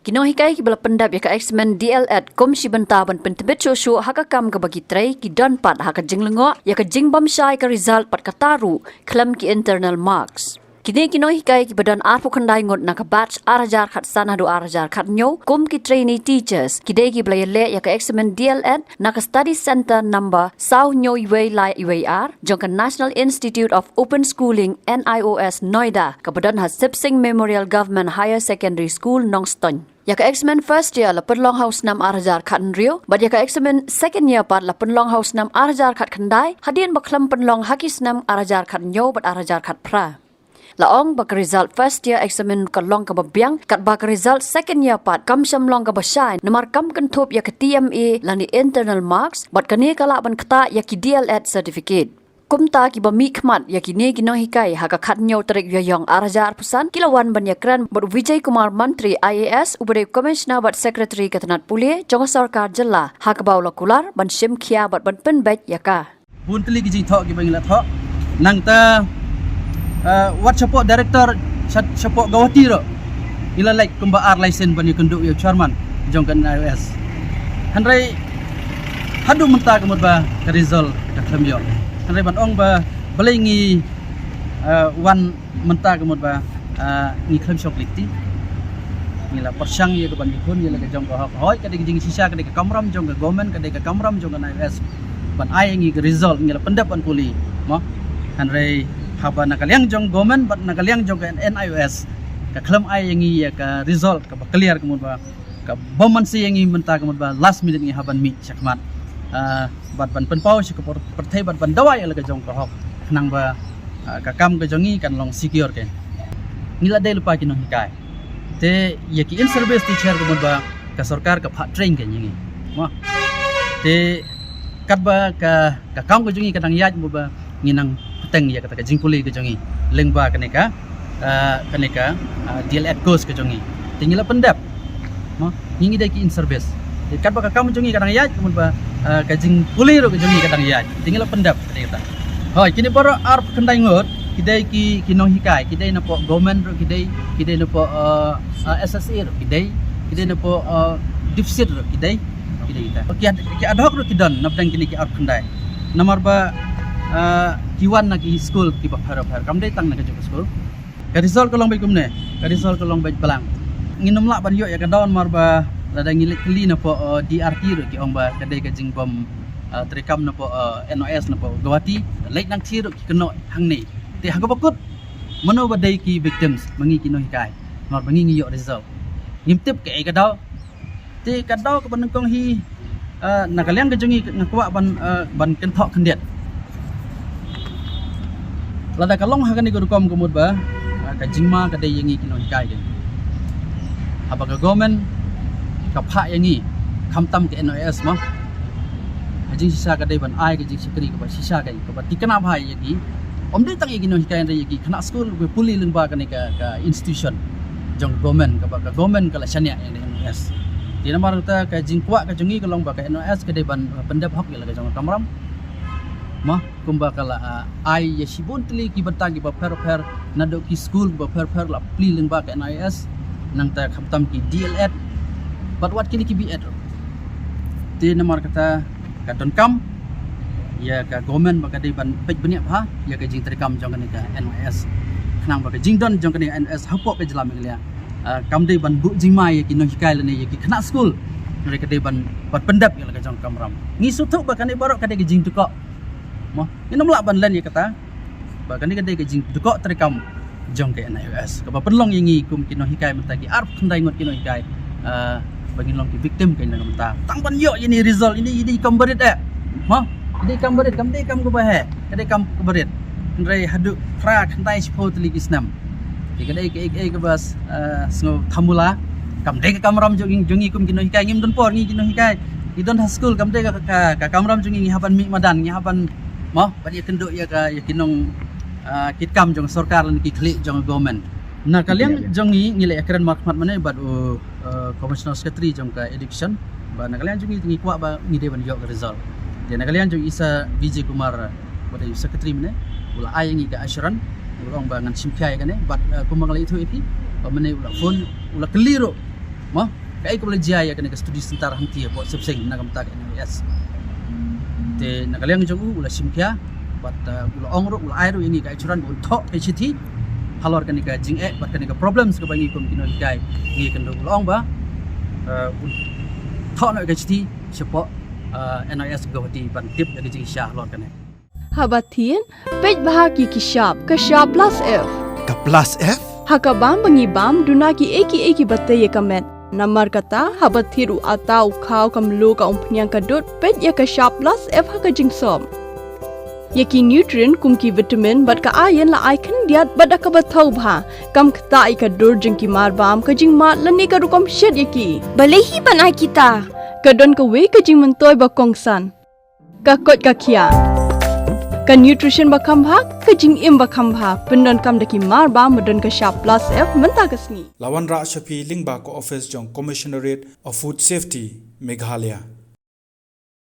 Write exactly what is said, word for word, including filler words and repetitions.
Ki nonghikai kiba la pyndep ïa ka examen D.El.Ed kum shi bynta ban pyntbit shuh shuh ha ka kam kaba ki trei, ki don pat ha ka jinglyngngoh ïa ka jingbymshai ka result pat kata ruh khlem ki internal marks. Kine ki nonghikai kiba don arphew khyndai ngut na ka batch ar hajar khatsan haduh ar hajar khathynñiew kum ki trainee teachers, ki dei kiba la ïaleh ïa ka examen D.El.Ed na ka Study Centre number saw hynñiew wei lai wei ar jong ka National Institute of Open Schooling, N I O S, Noida, kaba don ha Sib Singh Memorial Government Higher Secondary School, Nongstoiñ. Ïa ka examen first year la pynlong ha u snem ar hajar khathynriew bad ïa ka examen second year pat la pynlong ha u snem ar hajar khatkhyndai, hadien ba khlem pynlong ha ki snem ar hajar khathynñiew bad ar hajar khatphra. La ong ba ka result first year examen ka long kaba biang, katba ka result second year pat kam shym long kaba shai namar kam kynthup ïa ka T M A lane internal marks, bad kane ka lah ban ktah ïa ki D.El.Ed certificate. Kumta kiba mihkhmat ïa kine ki nonghikai ha ka khathynñiew tarik Ïaïong ar hajar arphew san ki la wan ban ïakren bad u Vijay Kumar Mantri I A S uba dei u Commissioner bad Secretary ka tnat pule jong ka sorkar jylla, ha kaba u la kular ban shim khia bad ban pynbeit ïa ka. Bun tylli ki jingthoh kiba ngi la thoh. Nangta, uh, wat shapoh director, sha-, shapoh Guwahati ruh, ngi la leit kumba ar lai sien ban ïakynduh ïa u chairman jong ka N I O S. Hynrei haduh mynta ka mut ba ka result ka khlem ïoh. Hynrei ban ong ba balei ngi, uh, wan mynta ka mut ba, ah, ngi khlem shong kti. Ngi la pyrshang ïa ka ban ïakhun ïa la ka jong ka hok. Hooid, ka dei ka jingshisha, ka dei ka kamram jong ka government, ka dei ka kamram jong ka N I O S ban ai ngi ka result, ngi la pyndep ban pule, mo. Hynrei haba na ka liang jong government bad na ka liang jong ka N I O S ka khlem ai ïa ngi ïa ka result kaba clear ka mut ba ka bym mynsiem ïa ngi mynta ka mut ba last minute ngi hap ban mih shakhmat, ah, bad ban pynpaw sha ka por-, pyrthei bad ban dawa ïa la ka jong ka hok khnang ba, ah, ka kam ka jong ngi kan long secure. Ka ngi la dei lypa ki nonghikai, te ïa ki in-service teacher ka mut ba ka sorkar ka phah train ka ïa ngi, mo. Te katba ka, ka kam ka jong ngi ka dang ïaid, mut ba ngi nang bteng ïa kata ka jingpule ka jong ngi lyngba kane ka, ah, kane ka, ah, D.El.Ed course ka jong ngi. Te ngi la pyndep, mo, ngi, ngi dei ki in-service. Te katba ka kam jong ngi ka dang ïaid, mut ba, ah, ka jingpule ruh ka jong ngi ka dang ïaid. Te ngi la pyndep kane kata. Hooid, kine baroh arphew khyndai ngut ki dei ki, ki nonghikai, ki dei napoh government ruh ki dei, ki dei napoh, ah, ah, S S A ruh ki dei, ki dei napoh, ah, deficit ruh ki dei. Ki dei kita. Ki ad-, ki ad hoc ruh ki don napdeng kine ki arphew khyndai. Namar ba, ah, ki wan na ki skul kiba pher pher, kam dei tang na ka jong ka skul. Ka result ka long beit kumne, ka result ka long beit blang. Ngin ym lah ban ïoh ïa ka daw namar ba lada ngi leit kylli napoh, ah, D R T ruh ki ong ba ka dei ka jingbym, ah, treikam napoh, ah, N I O S napoh Guwahati, leit nangta ruh ki kynnoh hangne. Te ha kaba kut, mano ba dei ki victims? Ma ngi ki nonghikai. Namar ba ngi ngi ïoh result, ngim tip kaei ka daw. Te ka daw kaba nyngkong hi, ah, na ka liang ka jong ngi nga kwah ban, ah, ban kynthoh khyndiat. Lada ka long ha kane ka rukom ka mut ba, ah, ka jingma ka dei ïa ngi ki nonghikai. Haba ka government ka phah ïa ngi, khamtam ka N I O S, mo, ha jingshisha ka dei ban ai ka jingshakri kaba shisha, ka kaba thikna bha ïa ki. Ym dei tang ïa ki nonghikai, hynrei ïa ki khynnah skul ba pule lyngba kane ka, ka institution jong ka government, kaba ka government ka la shaniah ïa ka N I O S. Te namar kata ka jingkwah ka jong ngi ka long ba ka N I O S ka dei ban, uh, pyndep hok ïa la ka jong ka kamram, mo, kumba ka la, uh, ai ïa shibun tylli ki bynta kiba pher pher, naduh ki skul ba pher pher la plie lyngba ka N I O S, nangta khamtam ki D.El.Ed bad wat kine ki B.Ed ruh. Te namar kata ka donkam ïa ka government ba ka dei ban peit bniah bha ïa ka jingtreikam jong kane ka N I O S, khnang ba ka jingdon jong kane ka N I O S hapoh ka jylla Meghalaya, ah, kam dei ban buh jingma ïa ki nonghikai lane ïa ki khynnah skul, hynrei ka dei ban, ban pyndep ïa la ka jong ka kamram. Ngi sngewthuh ba kane baroh ka dei ka jingdkoh, mo, ngin ym lah ban len ïa kata. Ba kane ka dei ka jingdkoh treikam jong ka N I O S kaba pynlong ïa ngi kum ki nonghikai mynta, ki arphew khyndai ngut ki nonghikai, ah, ba ngin long ki victim ka mynta. Tang ban ïoh ïa ine i result, ine i, ine i kam barit, eh, mo, ine i kam barit, kam dei kam kaba heh, ka dei kam kaba rit. Hynrei haduh phra khyndai shiphew tylli ki snem, te ka dei kaei kaei kaba, ah, sngew thamula. Kam dei ka kamram jong ngi, jong ngi kum ki nonghikai, ngim don por ngi ki nonghikai. Ngi don ha skul, kam dei ka, ka, ka kamram jong ngi, ngi hap ban mih madan, ngi hap ban, mo, ban ïakynduh ïa ka, ïa ki nong, ah, kitkam jong sorkar lane ki khlieh jong government. Na ka liang jong ngi, ngi la ïakren markhmat mynne bad u, ah, Commissioner Secretary jong ka Education, ba na ka liang jong ngi ngi kwah ba ngi dei ban ïoh ka result. Te na ka liang jong i Sir Vijay Kumar, ba dei u Secretary mynne, u la ai ïa ngi ka assurance, u la ong ba ngan shim khia ïa kane, bad, ah, kumba nga la ïathuh ïa phi, ba mynne u la phone, u la kylli ruh Mo, kaei kaba la jia ïa kane ka study center hangtei hapoh Sipsing na ka bynta ka N I O S. Te na ka liang jong u, u la shim khia bad, uh, u la ong ruh, u la ai ruh ïa ngi ka assurance ba un thoh ka shithi halor kane ka jingeh bad kane ka problems kaba ngi kum ki nonghikai ngi ïakynduh. U la ong ba, uh, un thoh noh ka shithi shapoh, uh, N I O S Guwahati ban tip ïa ka jingshisha halor kane. Haba thied, peit bha ki ki shap, ka shap plus F. Ka plus F? Ha ka bam ba ngi bam, duna kiei kiei kiba tei ïa ka met. Namar kata, haba thied u atta, u khaw, ka mluh, ka umphniang, ka dud, peit ïa ka shap plus F ha ka jingsop. Ïa ki nutrient kum ki vitamin bad ka iron la ai khyndiat bad da kaba thaw bha. Kam ktah ïa ka dur jong ki marbam, ka jingmad lane ka rukom shet ïa ki. Balei hi ban ai kita? Ka don kawei ka jingmyntoi ba kongsan. Ka koit ka khiah. Ka nutrition ba kham bha, ka jingim ba kham bha. Pyndonkam da ki marbam ba don ka shap plus F mynta ka sngi. La wanrah sha phi lyngba ka office jong Commissionerate of Food Safety, Meghalaya.